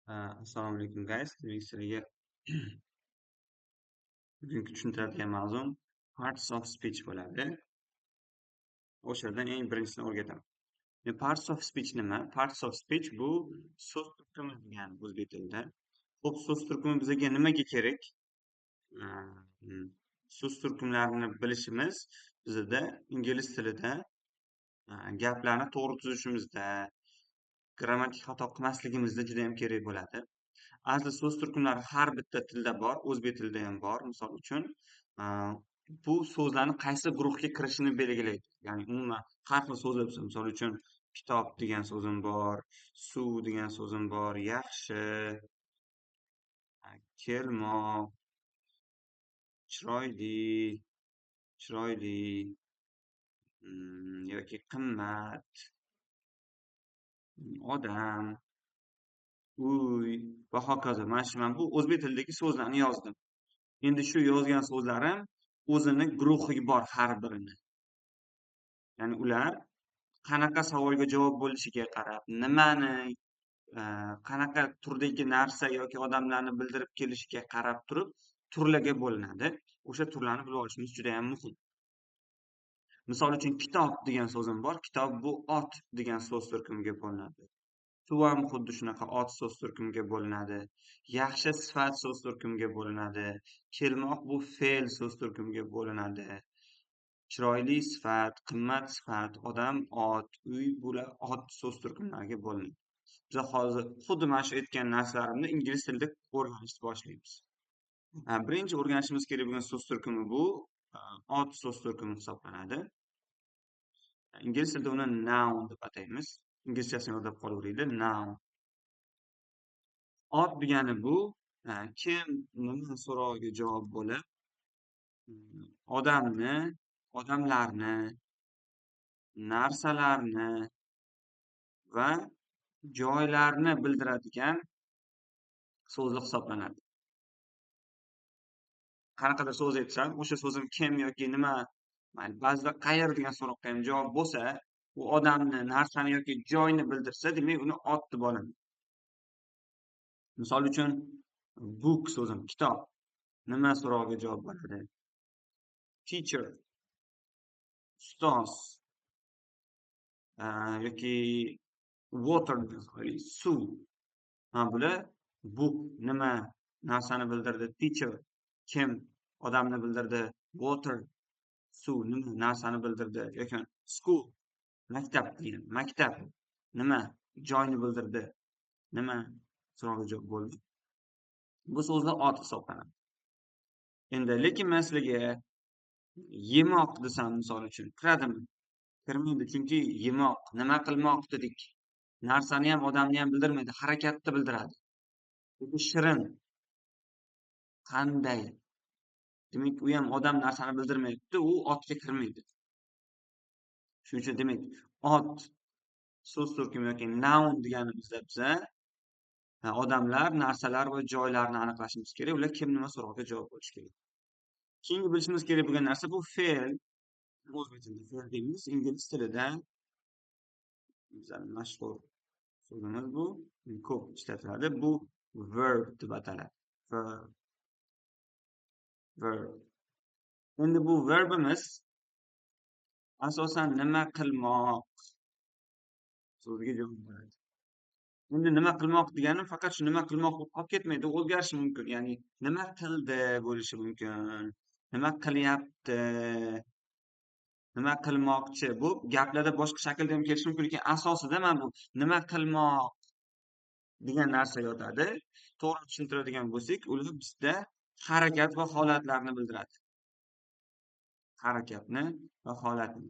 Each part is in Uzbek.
Assalomu alaykum, guys. Demak, sizlarga bugungi tushuntiradigan mavzum parts of speech bo'ladi. O'shalardan eng birinchisini o'rgataman. Parts of speech nima? Parts of speech bu so'z turkumi degani o'zbek tilida. Xo'p, so'z turkumi bizga nimaga kerak? So'z turkumlarini bilishimiz bizada ingliz tilida gaplarni to'g'ri tuzishimizda, grammatik xato qilmasligimizda juda ham kerak bo'ladi. Asli so'z turkumlari har bitta tilda bor, o'zbek tilida ham bor. Misol uchun, bu so'zlarni qaysi guruhga kirishini belgilaydi. Ya'ni umuman har xil so'zlar bo'lsa, misol uchun kitob degan so'zim bor, suv degan so'zim bor, yaxshi, kelmoq, chiroyli, chiroyli, yoki qimmat, odam, uy va hokazo. Mana shu, men bu o'zbek tilidagi so'zlarni yozdim. Endi shu yozgan so'zlarim o'zini guruhi bor har birini. Ya'ni ular qanaqa savolga javob bo'lishiga qarab, nimani, qanaqa turdagi narsa yoki odamlarni bildirib kelishiga qarab turib turlarga bo'linadi. O'sha turlarni bilib olishimiz juda ham muhim. Misol uchun kitob degan so'zim bor. Kitob bu ot degan so'z turkumiga bo'linadi. Suv ham xuddi shunaqa ot so'z turkumiga bo'linadi. Yaxshi sifat so'z turkumiga bo'linadi. Kelmoq bu fe'l so'z turkumiga bo'linadi. Chiroyli sifat, qimmat sifat, odam ot, uy bular ot so'z turkumlariga bo'linadi. Biz hozir xuddi mana shu aytgan narsalarimni ingliz tilida o'rganishni boshlaymiz. Birinchi o'rganishimiz kerak bo'lgan so'z turkumi bu ot so'z turkumi hisoblanadi. Ingliz tilida uni noun deb ataymiz. Inglizchasini yodlab qolaveringlar, noun. Ot degani bu kim, nima so'rog'iga javob bo'lib, odamni, odamlarni, narsalarni va joylarni bildiradigan so'zlik hisoblanadi. Qanaqadir so'z aytsam, o'sha so'zim kim yoki nima, mayli, ba'zida qayer degan so'roqqa ham javob bo'lsa, u odamni, narsani yoki joyni bildirsa, demak uni ot deb olaman. Misol uchun book so'zim, kitob. Nima so'rog'iga javob bo'ladi? Teacher, ustoz, yoki water degan suv. Mana bular book nima narsani bildirdi, teacher kim odamni bildirdi, water suv nima narsani bildirdi yoki school maktab degan, maktab nima joyni bildirdi, nima so'rog'iga javob bo'ldi. Bu so'zlar ot hisoblanadi. Endi lekin men sizlarga yemoq desam, misol uchun, kiradimi? Kirmaydi, chunki yemoq, nima qilmoq dedik. Narsani ham, odamni ham bildirmaydi, harakatni bildiradi. Yoki shirin, qanday? Demak, u ham odam, narsani bildirmayapti, u otga kirmaydi. Shuning uchun demak, ot so'z turkumi yoki noun deganimizda biza odamlar, narsalar va joylarni aniqlashimiz kerak. Ular kim, nima so'rog'iga javob bo'lishi kerak. Keyingi bilishimiz kerak bo'lgan narsa bu fe'l. O'zbek tilida fe'l deymiz, ingliz tilida bizning mashhur so'zimiz bu, ko'p ishlatiladi. Bu verb deb ataladi. Verb. Verb. Endi bu verbimiz asosan nima qilmoq so'ziga javob beradi. Endi nima qilmoq degani faqat shu nima qilmoq bo'lib qolib ketmaydi, o'zgarishi mumkin. Ya'ni nima qildi bo'lishi mumkin, nima qilyapti, nima qilmoqchi. Bu gaplarda boshqa shaklda ham kelishi mumkin, lekin asosida mana bu nima qilmoq degan narsa yotadi. To'g'ri tushuntiradigan bo'lsak, ular bizda harakat va holatlarni bildiradi. Harakatni va holatni.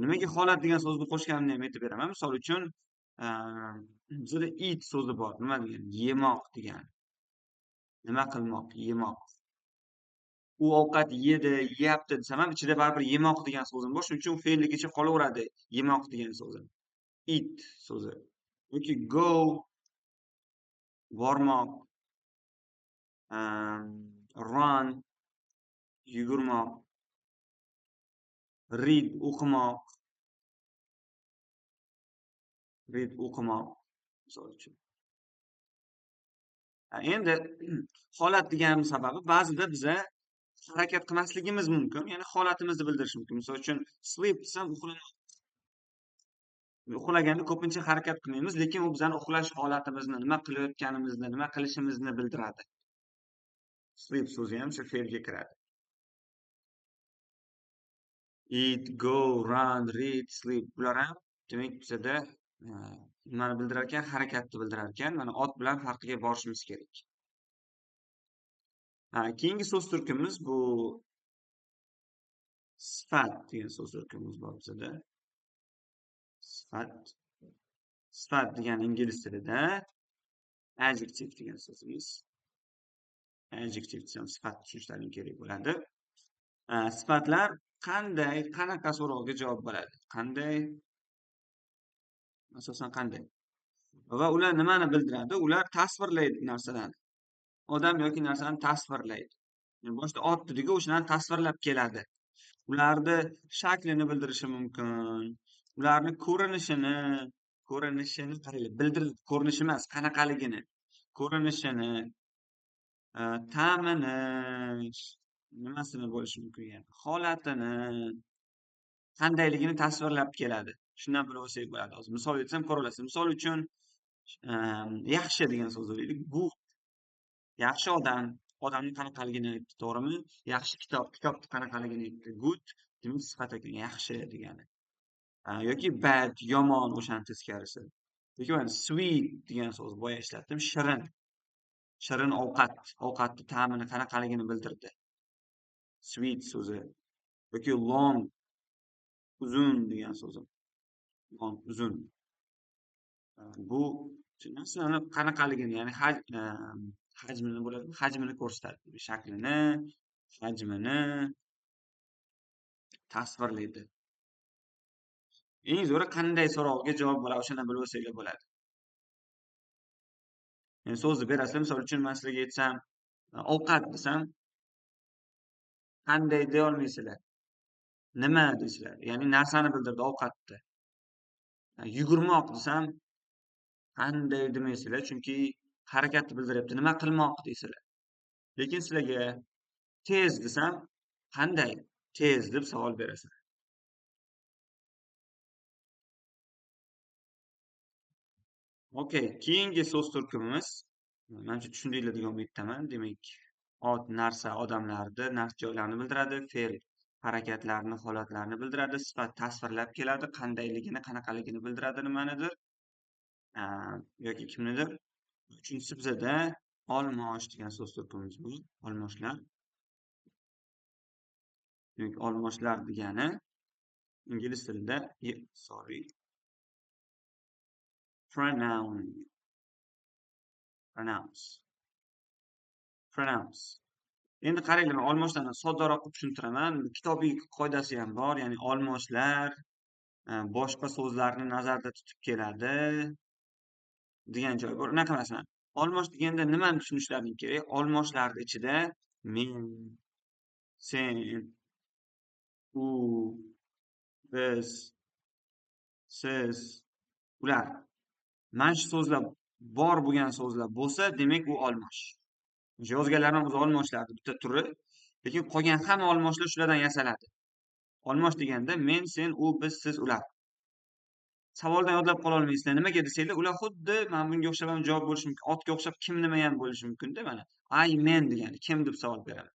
Nimaga holat degan so'zni qo'shganimni ham aytib beraman. Misol uchun, bizda eat so'zi bor. Nima degani? Yemoq degani. Nima qilmoq? Yemoq. U ovqat yedi, yeyapti desam ham ichida baribir yemoq degan so'zim bor. Shuning uchun fe'lligicha qolaveradi yemoq degan so'zim. Eat so'zi. Yoki go, bormoq, run, yugurmoq, read, o'qimoq, read, o'qimoq misol uchun. Endi holat deganimiz sababi ba'zida biza harakat qilmasligimiz mumkin, ya'ni holatimizni bildirish mumkin. Misol uchun sleep desam uxlamoq. Uxlaganda ko'pincha harakat qilmaymiz, lekin u bizani uxlash holatimizni, nima qilayotganimizni, nima qilishimizni bildiradi. Sleep so'zi ham shu fe'lga kiradi. Eat, go, run, read, sleep. Bular ham demak bizada nimani bildirar ekan? Harakatni bildirar ekan. Mana ot bilan farqiga borishimiz kerak. Keyingi so'z turkumimiz bu sifat degan so'z turkumimiz bor bizada. Sifat. Sifat degan ingliz tilida adjective degan so'zimiz. Adjective desam sifat tushunishlaring kerak bo'ladi. Sifatlar qanday, qanaqa so'rovga javob beradi? Qanday? Asosan qanday? Va ular nimani bildiradi? Ular tasvirlaydi narsalarni. Odam yoki narsani tasvirlaydi. Yani boshda ot dediku, o'shalarni tasvirlab keladi. Ularni shaklini bildirishi mumkin. Ularni ko'rinishini, qaranglar, bildirib ko'rinishi emas, qanaqaligini, ko'rinishini, ta'mini, nimasini bo'lishi mumkin yana, holatini, qandayligini tasvirlab keladi. Shundan bilib olsak bo'ladi. Hozir misol aytsam ko'ra olasiz. Misol uchun, yaxshi degan so'z olaylik. Bu yaxshi odam, odamning qanaqaligini aytdi, to'g'rimi? Yaxshi kitob, kitobning qanaqaligini aytdi. Good demak sifat ekan, yaxshi degani. Yoki bad, yomon, o'shani teskarisi. Yoki mana sweet degan so'z boya ishlatdim, shirin. Shirin ovqat, ovqatning ta'mini qanaqaligini bildirdi. Sweet so'zi. Yoki long, uzun degan so'zi. Long, uzun. Bu narsani qanaqaligini, ya'ni hajmini bo'ladimi? Hajmini ko'rsatadi. Shaklini, hajmini tasvirlaydi. Eng zo'ri qanday so'rovga javob bo'ladi, o'shani bilib olsanglar bo'ladi. Yani so'zni berasizlar, misol uchun men sizlarga aytsam, ovqat desam, qanday deya olmaysizlar. Nima deysizlar? Ya'ni narsani bildirdi ovqatni. Yugurmoq desam, qanday demaysizlar, chunki harakatni bildiryapti. Nima qilmoq deysizlar. Lekin sizlarga tez desam, qanday tez deb savol berasizlar. Okey, keyingi so'z turkumimiz, manimcha tushundinglar degan umiddaman. Demak, ot, narsa, odamlarni, narsa joylarni bildiradi, fe'l harakatlarni, holatlarni bildiradi, sifat tasvirlab keladi, qandayligini, qanaqaligini bildiradi nimanidir yoki kimnidir. Uchinchisi bizada olmosh degan so'z turkumimiz bu. Olmoshlar. Demak, olmoshlar degani ingliz tilida pronoun. Pronouns. Pronouns. Endi qaranglar, men olmoshlarni soddaroq qilib tushuntiraman. Kitobiy qoidasi ham bor, ya'ni olmoshlar boshqa so'zlarni nazarda tutib keladi degan joy bor. Unaqa emas. Olmosh deganda nimani tushunishlaring kerak? Olmoshlarning ichida men, sen, u, biz, siz, ular. Mana shu so'zlar bor bo'lgan so'zlar bo'lsa, demak u olmosh. O'sha yozganlarim o'zi olmoshlarning bitta turi, lekin qolgan hamma olmoshlar shulardan yasaladi. Olmosh deganda men, sen, u, biz, siz, ular. Savoldan yodlab qola olmaysizlar. Nimaga desanglar, ular xuddi mana bunga o'xshab ham javob bo'lishi mumkin. Otga o'xshab kim nima ham bo'lishi mumkin-da mana. I, men degani kim deb savol beraman.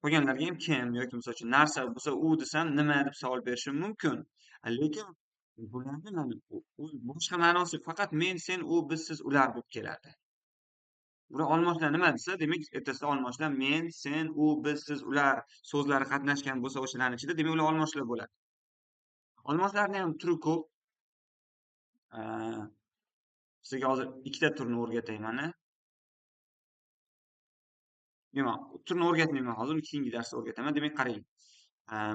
Qolganlarga ham kim yoki misol uchun narsa bo'lsa u desam nima deb savol berishim mumkin. Lekin bularni mana boshqa ma'nosi faqat men, sen, u, biz, siz, ular deb keladi. Bular olmoshlar nima desa, demak ertasida olmoshlar men, sen, u, biz, siz, ular so'zlari qatnashgan bo'lsa o'shalarning ichida, demak ular olmoshlar bo'ladi. Olmoshlarning ham turi ko'p. Sizga hozir ikkita turini o'rgatay mana. Nima, turini o'rgatmayman hozir, keyingi darsda o'rgataman. Demak, qarang.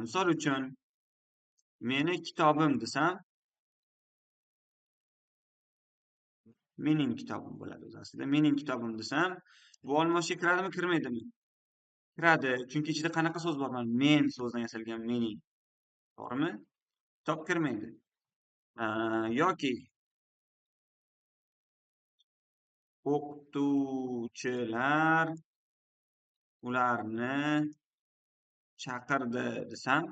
Misol uchun meni kitobim desam, mening kitobim bo'ladi o'zi aslida. Mening kitobim desam, bu olmoshga kiradimi, kirmaydimi? Kiradi, chunki ichida qanaqa so'z bor? Mana men so'zidan yasalgan mening. To'g'rimi? Kitob kirmaydi. Yoki O'qituvchilar ularni chaqirdi desam,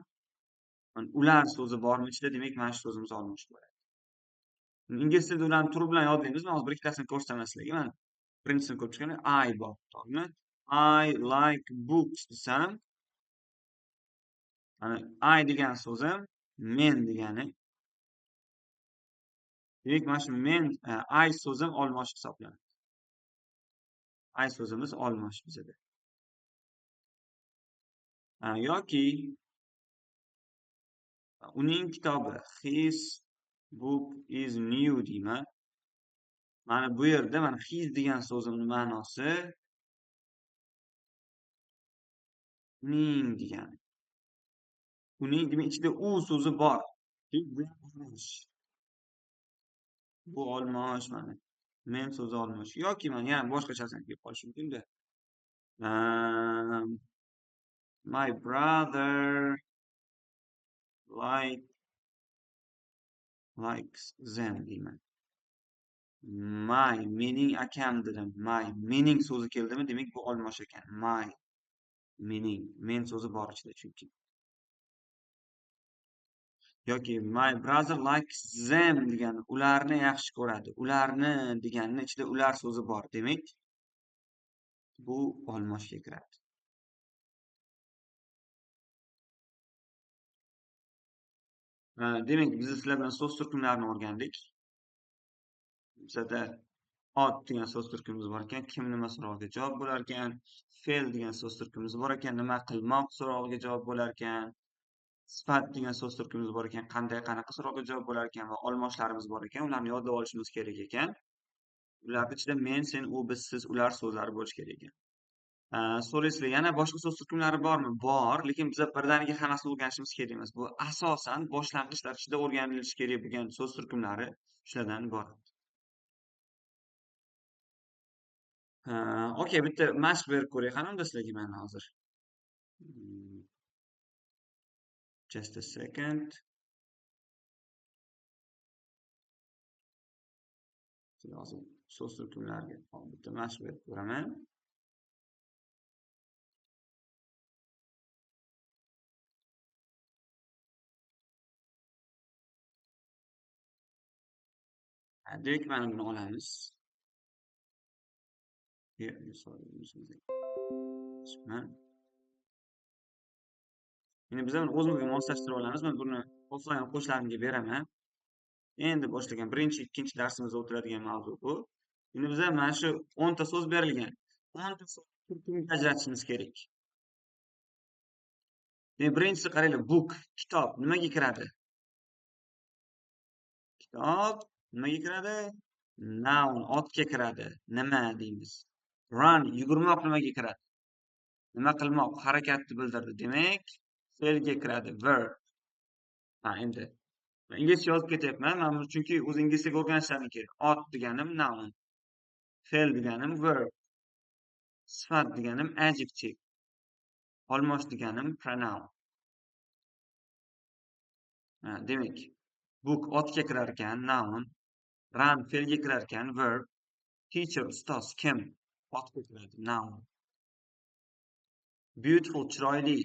ular so'zi bormi ichida, demak mana shu so'zimiz olmosh bo'ladi. Ingliz tilida ularni turi bilan yodlaymiz. Men hozir bir ikkitasini ko'rsataman sizlarga. Mana birinchisini ko'rib chiqaylik. I bor, to'g'rimi? I like books desam, mana I degan so'zim men degani. Demak, mana shu men, I so'zim olmosh hisoblanadi. I so'zimiz olmosh bizada. Yoki uning kitobi, his book is new deyman. Mana bu yerda mana his degan so'zimning ma'nosi uning degani. Uning demak ichida u so'zi bor. Bu olmosh mana. Men so'zi olmosh. Yoki mana yana boshqachasini kelib qolishi mumkin-da. My brother likes them deyman. My mening akam dedim. My mening so'zi keldimi? Demak bu olmosh ekan. My mening, men so'zi bor ichida chunki. Yoki my brother likes them degani ularni yaxshi ko'radi. Ularni deganini ichida ular so'zi bor. Demak bu olmoshga kiradi. Demak, biz sizlar bilan so'z turkumlarini o'rgandik. Bizada ot degan so'z turkumimiz bor ekan, kim nima so'rog'iga javob bo'lar ekan, fe'l degan so'z turkumimiz bor ekan, nima qilmoq so'rog'iga javob bo'lar ekan, sifat degan so'z turkumimiz bor ekan, qanday qanaqa so'rog'iga javob bo'lar ekan va olmoshlarimiz bor ekan, ularni yodlab olishimiz kerak ekan. Ularning ichida men, sen, u, biz, siz, ular so'zlari bo'lishi kerak ekan. So'raysizlar, yana boshqa so'z turkumlari bormi? Bor, lekin biz birdaniga hammasini o'rganishimiz kerak emas. Bu asosan boshlang'ichlar ichida o'rganilishi kerak bo'lgan so'z turkumlari shulardan iborat. Okey, bitta mashq berib ko'ray qani unda sizlarga men hozir. Just a second. Hozir so'z turkumlariga bitta mashq berib ko'raman. Demak, mana buni olamiz. Endi biz buni o'zimizga moslashtirib olamiz. Men buni offline qo'shlarimga beraman. Endi boshlagan birinchi, ikkinchi darsimizda o'tiladigan mavzu bu. Endi biz mana shu 10 ta so'z berilgan. 10 ta so'z turkumga ajratishimiz kerak. Demak, birinchisi qaranglar, book, kitob nimaga kiradi? Kitob nimaga kiradi? Noun, otga kiradi. Nima deymiz? Run, yugurmoq nimaga kiradi? Nima qilmoq, harakatni bildirdi. Demak, fe'lga kiradi, verb. Ha, endi inglizcha yozib ketyapman. Men buni chunki o'z inglizchaga o'rganishlaring kerak. Ot deganim noun, fe'l deganim verb, sifat deganim adjective, olmosh deganim pronoun. Ha, demak, book otga kirar ekan, noun, run fe'lga kirar ekan, verb, teacher ustoz kim? Otga kiradi, noun. Beautiful chiroyli,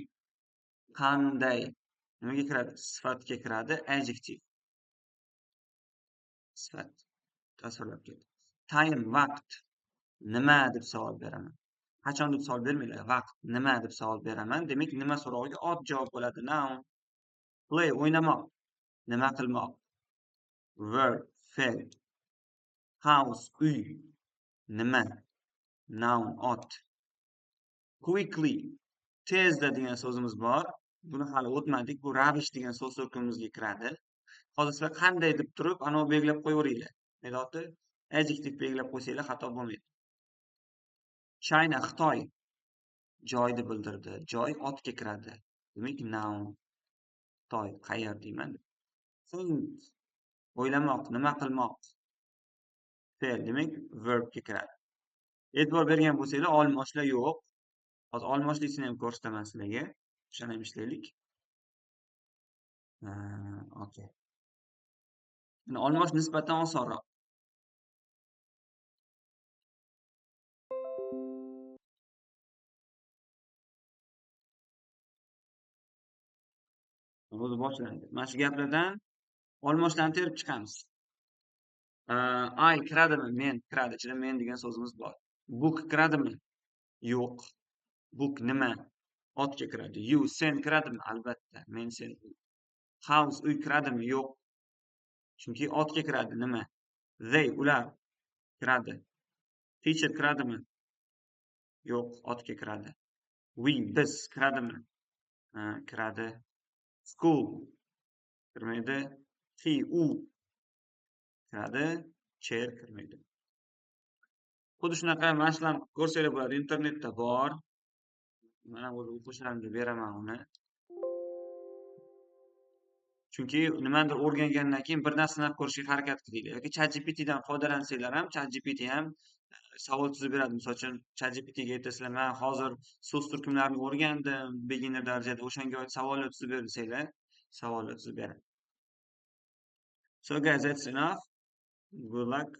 qanday nimaga kiradi? Sifatga kiradi, adjective. Sifat tasvirlab ketdi. Time vaqt nima deb savol beraman. Qachon deb savol bermanglar, vaqt nima deb savol beraman. Demak, nima so'rog'iga ot javob bo'ladi, noun. Play o'ynamoq, nima qilmoq? Verb, fe'l. House uy, nima? Noun, ot. Quickly tezda degan so'zimiz bor. Buni hali o'tmadik. Bu ravish degan so'z turkumimizga kiradi. Hozir sizlar qanday deb turib, ana belgilab qo'yaveringlar. Nega? Adjektiv belgilab qo'ysanglar xato bo'lmaydi. China Xitoy joyni bildirdi. Joy otga kiradi. Demak, noun. Xitoy qayer deyman. Think o'ylamoq, nima qilmoq? Fe'l, demak, verbga kiradi. E'tibor bergan bo'lsanglar, olmoshlar yo'q. Hozir olmoshlikni ham ko'rsataman sizlarga. O'shani ham ishlaylik. Okey. Endi olmosh nisbatan osonroq. O'zi boshlandi. Mana shu gaplardan olmoshlarni terib chiqamiz. I kiradimi? Men kiradi. Ichida men degan so'zimiz bor. Book kiradimi? Yo'q. Book nima? Otga kiradi. You, sen kiradimi? Albatta. Men, sen. House, uy kiradimi? Yo'q. Chunki otga kiradi. Nima? They, ular kiradi. Teacher kiradimi? Yo'q, otga kiradi. We, biz kiradimi? Kiradi. School kirmaydi. He, u kiradi. Chair kirmaydi. Xuddi shunaqa mana shularni ko'rsanglar bo'ladi. Internetda bor. Mana, o'zi o'quvchilarimga beraman uni. Chunki nimanidir o'rgangandan keyin bir narsani ko'rishga harakat qilinglar yoki ChatGPTdan foydalansanglar ham, ChatGPT ham savol tuzib beradi. Misol uchun, ChatGPTga aytasizlar: "Man hozir so'z turkumlarini o'rgandim beginner darajada, o'shanga oid savollar tuzib ber", desanglar, savollar tuzib beradi. So guys, that's enough. Good luck.